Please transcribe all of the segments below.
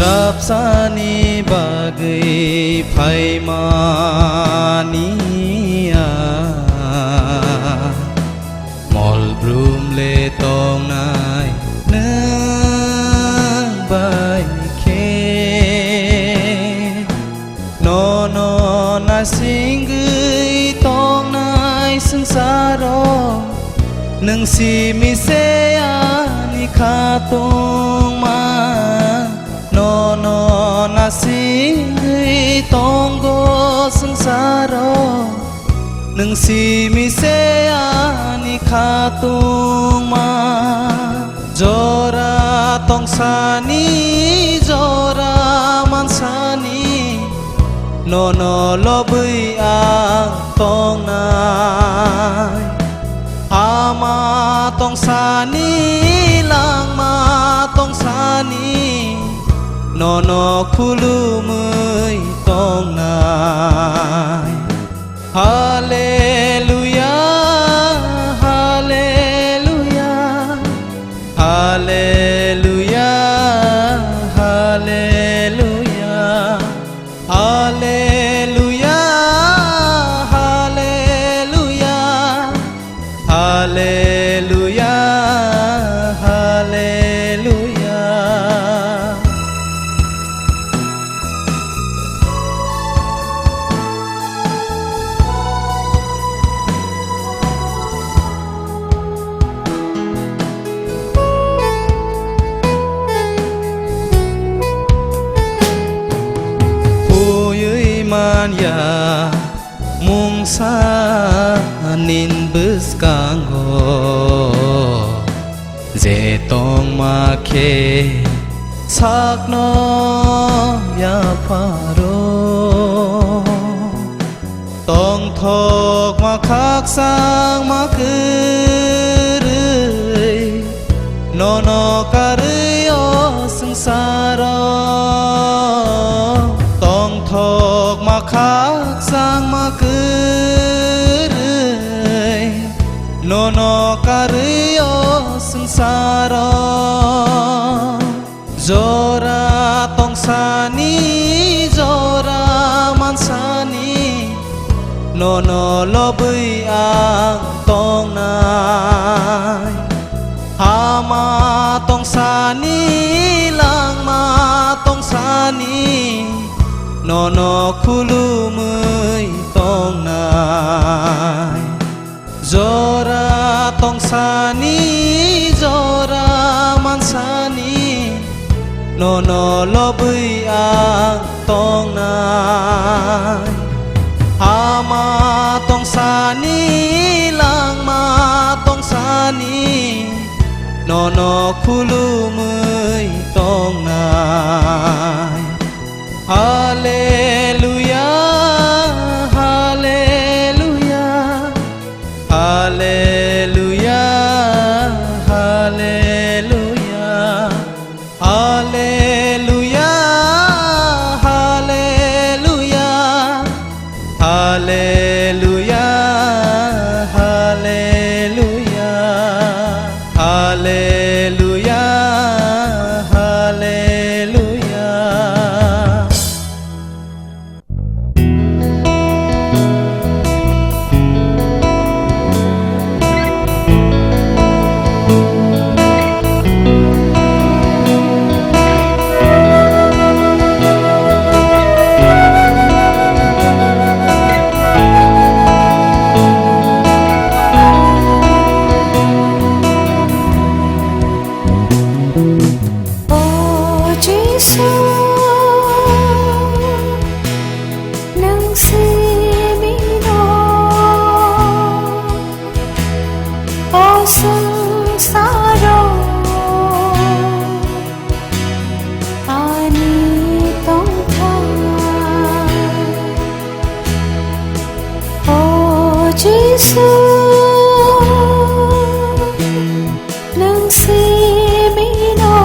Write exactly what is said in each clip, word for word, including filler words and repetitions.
Absani bagwi phaimani a, mol brum le tongnai nwng bai khe. Nono nasingwi tongnai swngcharo, nwng simi se ani khatungma. Nono nasingwi tongo swngcharo, nwng simi se ani khatungma. Jora tongsani, jora mansani, nono lobwi ang tongnai. Ama tongsani, langma tongsani, nono khulumwi tongnai. Haleluya, haleluya, haleluya, haleluya, haleluya, haleluya, haleluya, haleluya. Phuiwi manya mungsa nin bwskango, je tongma khe sakno yapharo. Tongthokma khakchangma kwrwi, nono karwi o swngcharo. Tongthokma khakchangma kwrwi, nono karwi o swngcharo. Jora tongsani, jora mansani, nono lobwi ang tongnai. Ama tongsani, langma tongsani, nono khulumwi tongnai. Jora tongsani, jora mansani, nono lobwi ang tongnai. Ama tongsani, langma tongsani, nono khulumwi tongnai. Haleluya, haleluya, haleluya, haleluya, haleluya, haleluya, haleluya, haleluya, haleluya, haleluya. O Jisu, nwng simi no o swngcharo ani tongthai. O Jisu, nwng simi no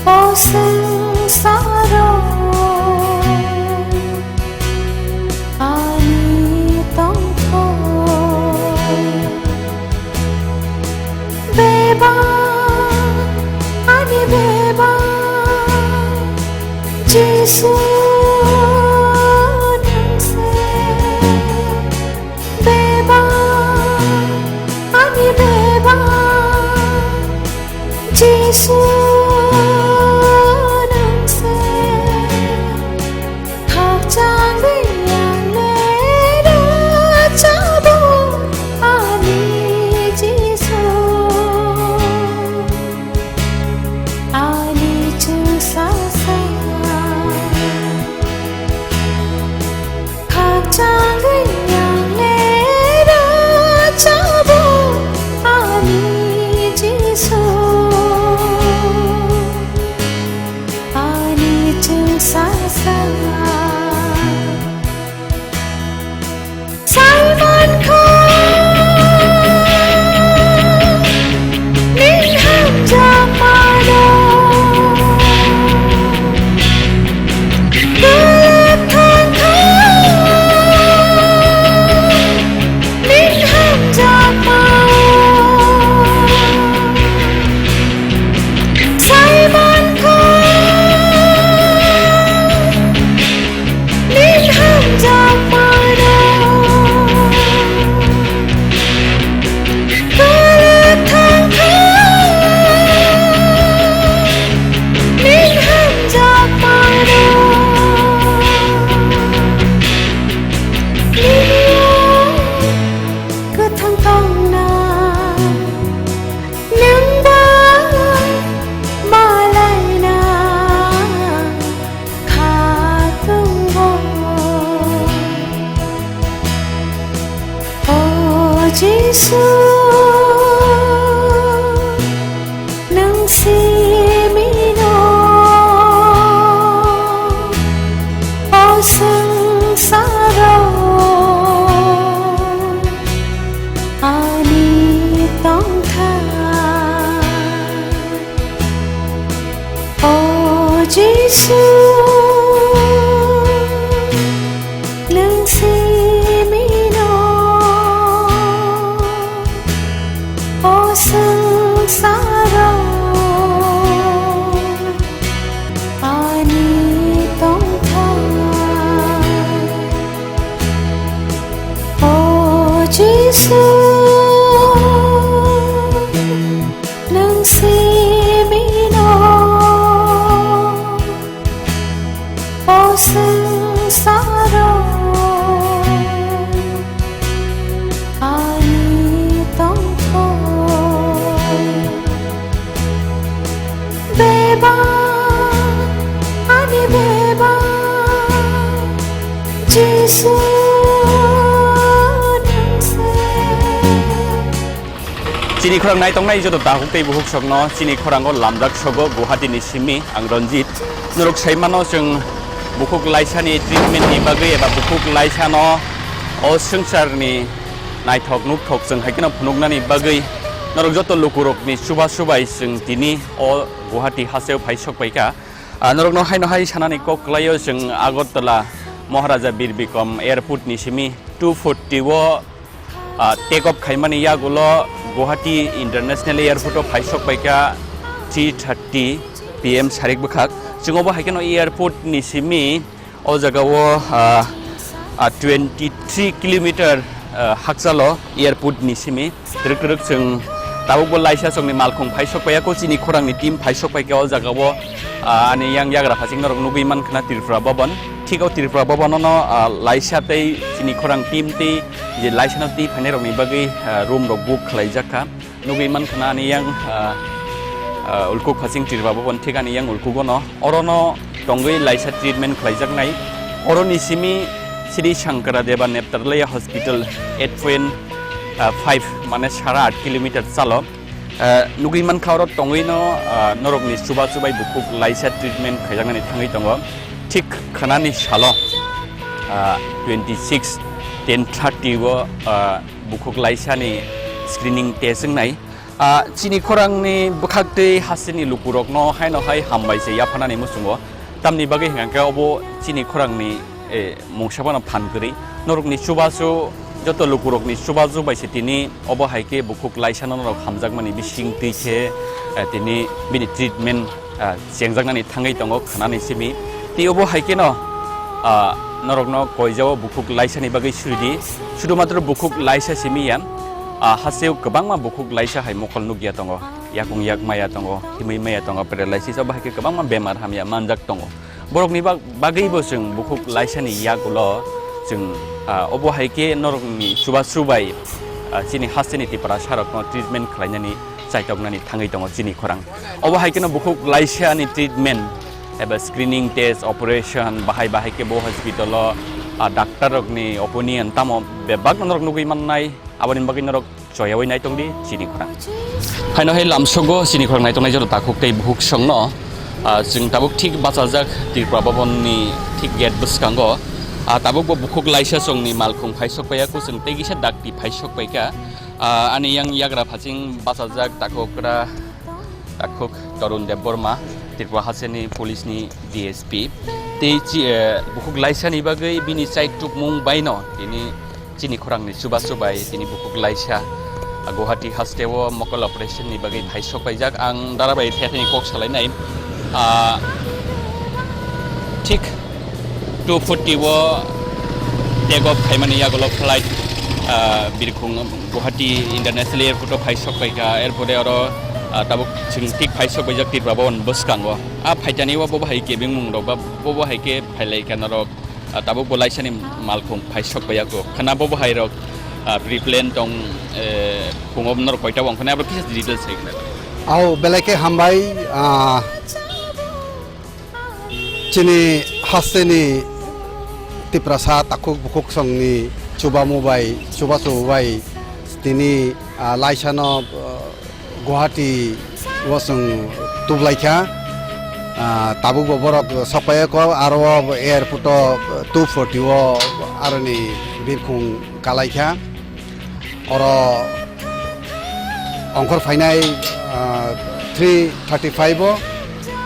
o swngcharo ani tongthai. Jisu, nwng se khakchangwi ang le rwchapbo, ani Jisu, ani chwngsasa. Khakchangwi ang le rwchapbo, ani Jisu, ani chwngsasa. Saimankha, ning hamjakmano. Belek thangkha, ning hamjakmano. Saimankha, ning hamjakmano. Kwthang kha, ning hamjakmano. Nini o kwthang tongna, nwng ba malaina kha tongo. O Jisu, nwng simino o swngsaro ani tongthai. O Jisu, nwng simino o swngsaro ani tongthai. O Jisu, nwng simino o swngsaro ani tongthai. Bebak, ani bebak, Jisu, nwng se. Chini khorang naitongnai joto takhuk tei bukhuk sokno chini khorango lamjak sogo Guwahati ni simi ang Ranjit. Norok sai mano chwng bukhuk laisani treatment ni bagwi eba bukhuk laisano o swngcharni naithok nukthok chwng hai kheno phunuknani bagwi norok joto lukurokni chubachu bai chwng tini o Guwahati hasteo phai sok pai kha. Ah, norokno haino hai sanani kok kwlaio chwng Agartala Maharaja Bir Bikram Airport ni simi two forty o ah, take off khaimani yagulo Guwahati International Airport o phai sok pai kha three thirty P M sarik bwkhak. Chwng obo hai kheno airport ni simi o jaga o, ah, ah, twenty three kilometer, ah, hakchalo airport ni simi. Twrwk twrwk chwng tabukbo laisa chwngni malkhung phai sok pai ya, ko chini khorangni team phai sok pai kha o jaga o, ah, ani yang yagra phasing norok nugwi man khna Tripura Bhaban. Thik o Tripura Bhaban o no, ah, laisa tei chini khorang team tei je laisano twi phainairokni bagwi, ah, room rok book khlaijak kha. Nugwi mankha na ani yang, ah, ah, ulkuk phasing Tripura Bhaban thik ani yang ulkugo no. Oro no tongwi laisa treatment khlaijaknai. Oroni simi Sri Shankara Deva Netralaya Hospital eight point five, mane sara aat kilometer chalo. Ah, nugwi mankha oro tongwi no, ah, norokni chubachu bai bukhuk laisa treatment khaijaknani thangwi tongo. Thik khwnani salo, ah, twenty six ten thirty o, ah, bukhuk laisani screening test wngnai. Ah, chini khorangni bwkhak tei hasteni lukurokno haino hai hambai se yaphanani muchungo. Tamni bagwi hwnkha khe obo chini khorangni, eh, mungsa phano phan kwrwi. Norokni chubachu, joto lukurokni chubachu bai se tini obo hai khe bukhuk laisano norok hamjakmani bising twi khe, eh, tini bini treatment, ah, chengjaknani thangwi tongo khwnani simi. Tei obo hai kheno, ah, norokno koijao bukhuk laisani bagwi suridi. Sudhumatro bukhuk laisa simi ya, ah, hasteo kwbangma bukhuk laisa hai mokol nukya tongo. yakung yak maya tongo, himwi maya tongo, paralysis, obo hai khe kwbangma bemar hamya manjak tongo. Borokni bag-, bagwibo chwng bukhuk laisani yagulo chwng, ah, obo hai khe norokni chubachu bai, ah, chini hasteni Tiprasarokno treatment khlainani chaitoknani thangwi tongo chini khorang. Obo hai kheno bukhuk laisani treatment eba screening test, operation, bahai bahai khe bo hospital-o, ah, doctor-rokni opinion tamo bebak norok nugwi mannai, aboni bagwi norok choyawi nai tongdi chini khorang. Haino hai lamsogo chini khorang naitongnai joto takhuk tei bukhuk songno, ah, chwng tabuk thik bachajak Tripura Bhavan ni thik gate bwskango. Ah, tabuk bo bukhuk laisa songni malkhung phai sok paiya, kwchwng tei kisa dakti phai sok paikha. Ah, ani yang yagra phaching bachajak takhukra, takhuk Tarun Debbarma, Tripura hasteni police ni D S P. Tei chi-, eh, bukhuk laisa ni bagwi bini chaitrukmung baino tini chini khorangni chubachu bai tini bukhuk laisa, ah, Guwahati hasteo mokol operation ni bagwi phai sok paijak. Ang dara bai thetheni kok salainai. Ah, thik two forty o take off khaimani yagulo flight, ah, birkhung Guwahati International Airport o phai sok paikha. Erpore oro, ah, tabuk chwng thik phai sok paijak Tripura Bhavan bwskango. Ah, phaitani o bobo hai kebeng mung rok ba bobo hai khe phailaikha norok. Ah, tabuk bo laisani malkhung phai sok bai yago. Khana bo bahai rok, ah, pre-plan tong, eh, phungo norok koita wng khana abo kisa details hai khana. Au belai khe hambai, ah, chini hasteni Tiprasa takhuk bukhuk songni chubamu bai, chubachu bai tini, ah, laisano, ah, Guwahati o chwng tublaikha. Ah, tabukbo borok sokpaiya kho, aro o airport o two forty o aroni birkhung kalaikha. Oro ongkhor phainai, ah, three thirty five o,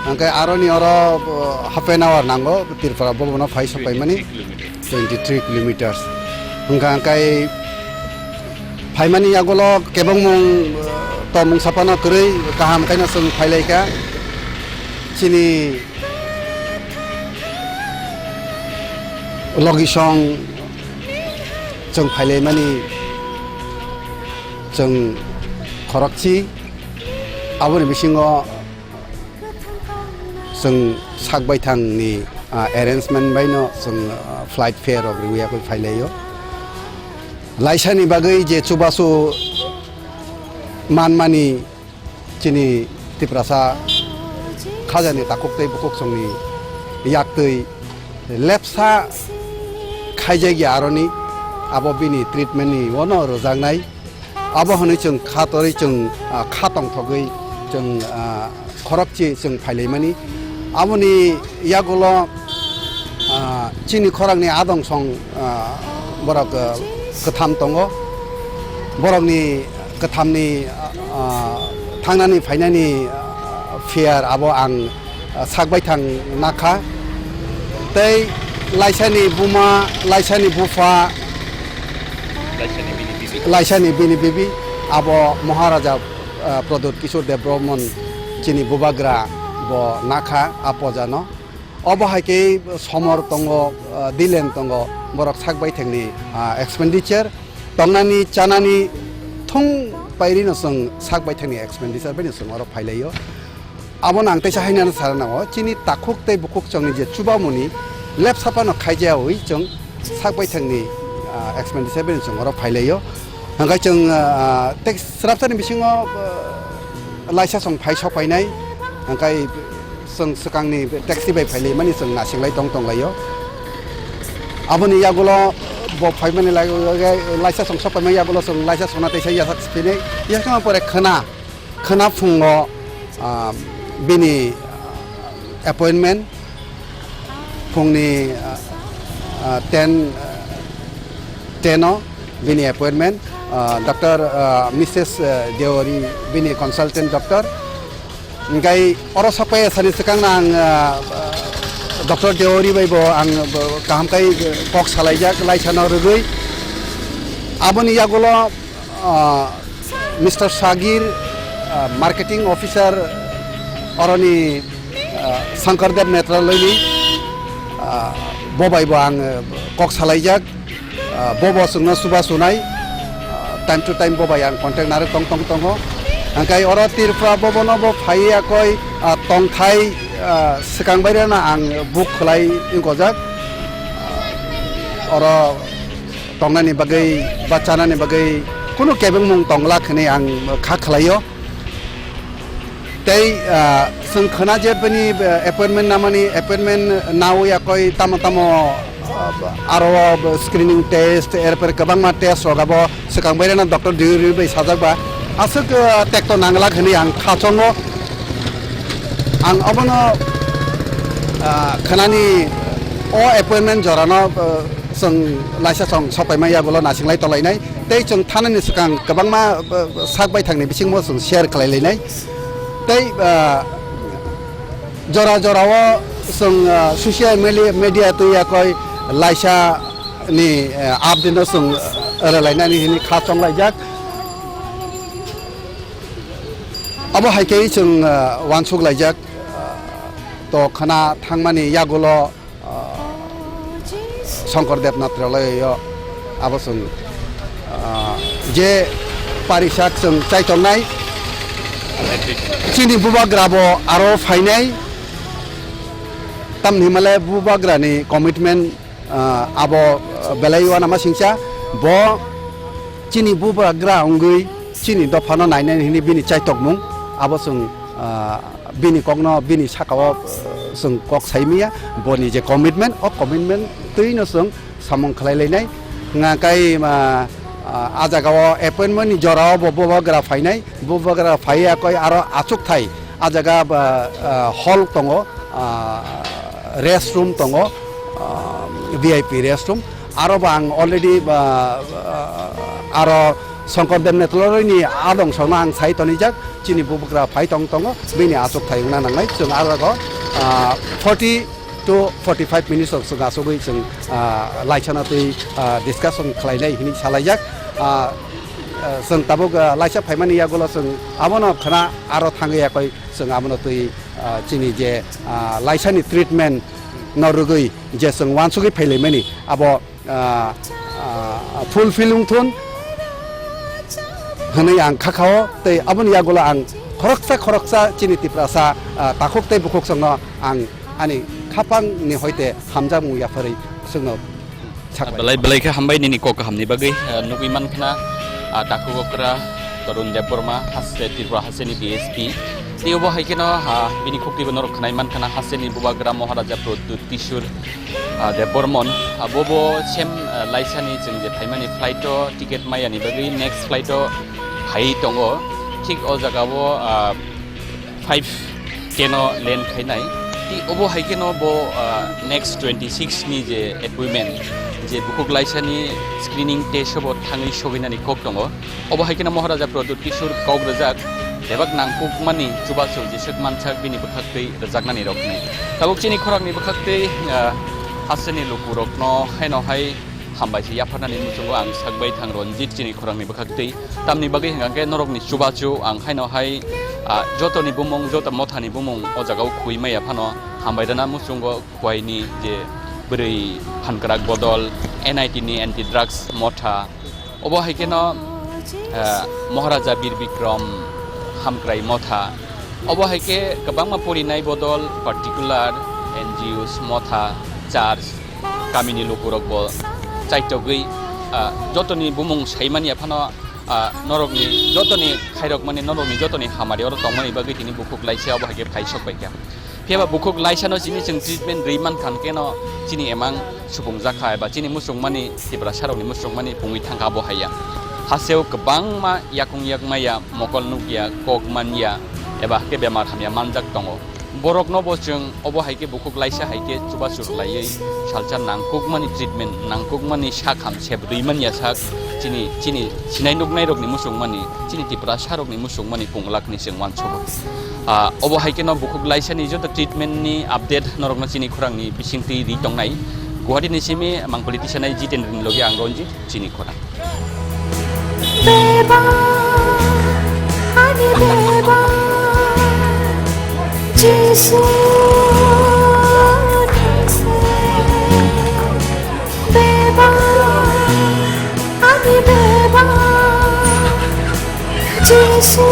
hwnkhe aroni oro, ah, half an hour nango Tripura Bhavan o phai sokpaimani. Twenty three kilometers. Hwnkha hwnkhe phaimani yagulo kebengmung, uh, tongmung saphano kwrwi kaham khaino chwng phailaikha. Chini logisong chwng phailaimani chwng khorokchi. Aboni bisingo chwng sak baithangni, ah, arrangement baino chwng, ah, flight fare rok rwya khe phailaio. Laisani bagwi je chubachu manmani chini Tiprasa khajani takhuk tei bukhuk songni yaktwi lepsa khaijakya aroni abo bini treatment ni ono rwjaknai. Abo hwnwi chwng kha torwi chwng, ah, kha tongthogwi chwng, ah, khorokchi chwng phailaimani. Aboni yagulo, ah, chini khorangni adong song, ah, borok, ah, kwtham tongo. Borokni kwthamni, ah, thangnani phainani, ah, fear abo ang ah, sak baithang nakha. Tei laisani buma, laisani bupha, laisani bini bibi, laisani bini bibi, abo Maharaja, ah, Pradyut Kishore Debbarman chini bubagra bo nakha a pojano. Obo hai khe somor tongo, ah, dilen tongo, borok sak baithangni, ah, expenditure, tongnani, chanani thung pairino chwng sak baithangni expenditure baino chwng oro phailaio. Abono ang teisa hainano sana nango, chini takhuk tei bukhuk chongni je chubamoni lepsa phano khaijayawi chwng sak baithangni, ah, expenditure bini chwng oro phailaio. Hwnkhe chwng, ah, tei srapsani bisingo, ah, laisa song phai sok phainai, hwnkhe chwng swkangni taxi bai phailaimani chwng nasinglai tong tonglaio. Aboni yagulo bo phaimani lai-, lai-, laisa song sok phaimani yagulo chwng laisa songna teisa yasak siphinai, yasak pore khwna. Khwna phungo, ah, bini, ah, appointment phungni, ah, ah, ten, ah, ten o bini appointment, ah, Doctor, ah, Missus, ah, Deori bini consultant doctor. Hingkai oro sokpai sani swkang ang, ah, ah, Doctor Deori bai bo ang bo kaham kai kok salaijak laisano rwgwi. Aboni yagulo, ah, Mister Sagir, ah, marketing officer oroni, ah, Shankar Dev Netraloyni, ah, bo bai bo ang, ah, kok salaijak, ah, bo bo chwngno chuba chunai, ah, time to time bo bai ang contact narwk tong tong tongo. Hingkai oro Tripura bobono bo phaiya koi, ah, tongthai, ah, swkang baireno ang book khlai wngkojak. Oro tongnani bagwi ba chanani bagwi kunu kebengmung tongla hwnwi ang kha khlaio. Tei, ah, chwng khna je bini, ah, appointment namani, appointment nawi yakoi tamo tamo, ah, aro screening test, erpore kwbangma test rok abo swkang baireno doctor Deori bai sajak ba. Aswk, ah, tekto nanglak hwnwi ang kha chongo. Ang obono, ah, khnani o appointment jorano, ah, chwng laisa chwng sok paima yagulo nasinglai tonglainai. Tei chwng thanani swkang kwbangma, ah, sak baithangni bisingbo chwng share khlai lainai. Tei, ah, jora jorao chwng, ah, social meli-, media twi yakoi laisa ni, ah, update no chwng, ah, rwlainani hwnwi kha chonglaijak. Abo hai khe chwng, ah, uansuk laijak, ah, to khna thangmani yagulo, ah, Shankar Dev Natralayo abo chwng, ah, je parisak chwng chaitongnai chini bubagra bo aro phainai tamni himale bubagrani commitment, ah, abo, ah, belai uanama singcha bo chini bubagra wngwi chini dophano nainani hwnwi bini chaitokmung abo chwng, ah, bini kokno bini sakao, ah, chwng kok saimaya boni je commitment o commitment twino chwng samung khlai lainai hwnka kai, ah, ah, a jagao appointment ni jorao bo bubagra phainai bubagra phaiya koi aro achukthai a jaga ba, ah, hall tongo, ah, rest room tongo, ah, V I P rest room. Aro ba ang already ba, ah, aro Shankar Dev Netraloyni adong songno ang sai tonijak, chini bubagra phai tong tongo, bini achuk thai wngna nangnai. Chwng aro, ah, forty to forty-five minutes rok chwng achugwi chwng, ah, laisana twi, ah, discussion khlainai hwnwi salaijak. Ah, ah, chwng tabuk, ah, laisa phaimani yagulo chwng abono khna aro thangwi yakoi chwng abono twi, ah, chini je, ah, laisani treatment no rwgwi je chwng uansugwi phailaimani abo, ah, ah, fulfill wngthun hwnwi ang kha khao, tei aboni yagulo ang khoroksa khoroksa chini Tiprasa, ah, takhuk tei bukhuk chwngno ang ani khapangni hoite hamjakmung yapharwi chwngno sak belai belai khe hambai nini kok kahamni bagwi, ah, nugwi mankhna, ah, takhuk okra Tarun Debbarma, haste Tripura hasteni D S P. Tei obo hai kheno, ah, bini khuktibo norok khnai mankhna hasteni bubagra Maharaja Pradyut Kishore, ah, Debbarman. Ah, bo bo same, ah, laisani chwng je phaimani flight o ticket mayani bagwi next flight o phai tongo. Thik o jaga o, ah, five ten o land khainai. Tei obo hai kheno bo, ah, next twenty six ni je appointment, je bukhuk laisani screening test o bo thangwi soginani kok tongo. Obo hai kheno Maharaja Pradyut Kishore kok rwjak, bebak nangkukmani chubachu jeswk mansak bini bwkhaktwi rwjaknani rok hwnwi. Tabuk chini khorangni bwkhaktwi, ah, hasteni lukurokno haino hai hambai se yapharnani muchungo ang sakbai thang Ranjit chini khorangni bwkhaktwi. Tamni bagwi hwnkha khe norokni chubachu ang haino hai, ah, jotoni bumung, joto mothani bumung o jagao khuwi maya phano hambai rwna muchungo khuaini je bwrwi phankrak bodol N I T ni anti drugs motha, obo hai kheno, ah, Maharaja Bir Bikram hamkrai motha, obo hai khe kwbangma porinai bodol particular N G Os motha, church, kamini lukurokbo chaitogwi, ah, jotoni bumung saimani aphano, ah, norokni jotoni khairokmani, norokni jotoni hamari oro tongmani bagwi tini bukhuk laisa obo hai khe phai sok bai kha. Phiya ba bukhuk laisano chini chwng treatment rwi man kha, hwnkhe no chini emang supung jak kha eba chini muchungmani, Tiprasarokni muchungmani pungwi thang kha abo hai ya. Hasteo kwbangma yakung yak maya, mokol nuk ya, kok man ya, eba hakhe bemar hamya manjak tongo. Borokno bo chwng obo hai khe bukhuk laisa hai khe chubachu rwlaiwi salsa nangkukmani treatment, nangkukmani sak ham sep rwi man ya sak chini, chini sinai nuknairokni muchungmani, chini Tiprasarokni muchungmani pung lakni chwng uansugo. Ah, obo hai kheno bukhuk laisani joto treatment ni update norokno chini khorangni bisingtwi ri tongnai. Guwahati ni simi mang politician ai Jitendra ni logi ang Ranjit chini khorang. Beba, ani beba, Jisu nangse. Beba, ani beba, Jisu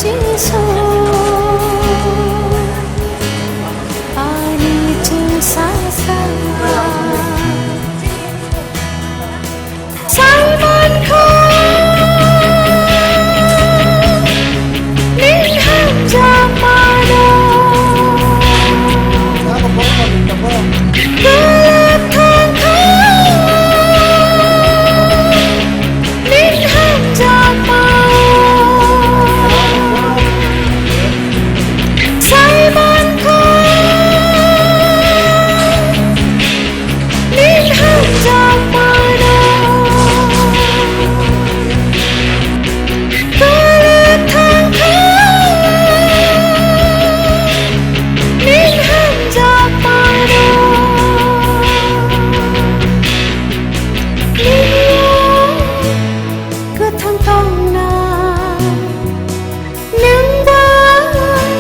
Jisu, ani chwngsacha. Simon kho, ning hamjakmano. Kwlwk thangkha, ning hamjakmano. Simon kho, ning hamjakmano. Kwlwk thangkha, ning hamjakmano. Nini kwthang tongna, nwng bai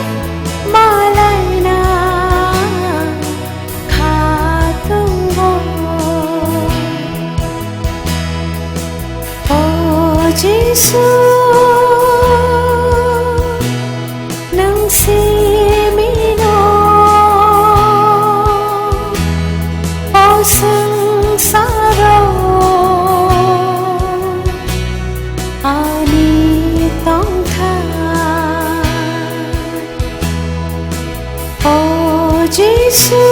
malaina kha tongo. O Jisu, nwng simino o swngsaro ani tongkha. O Jisu,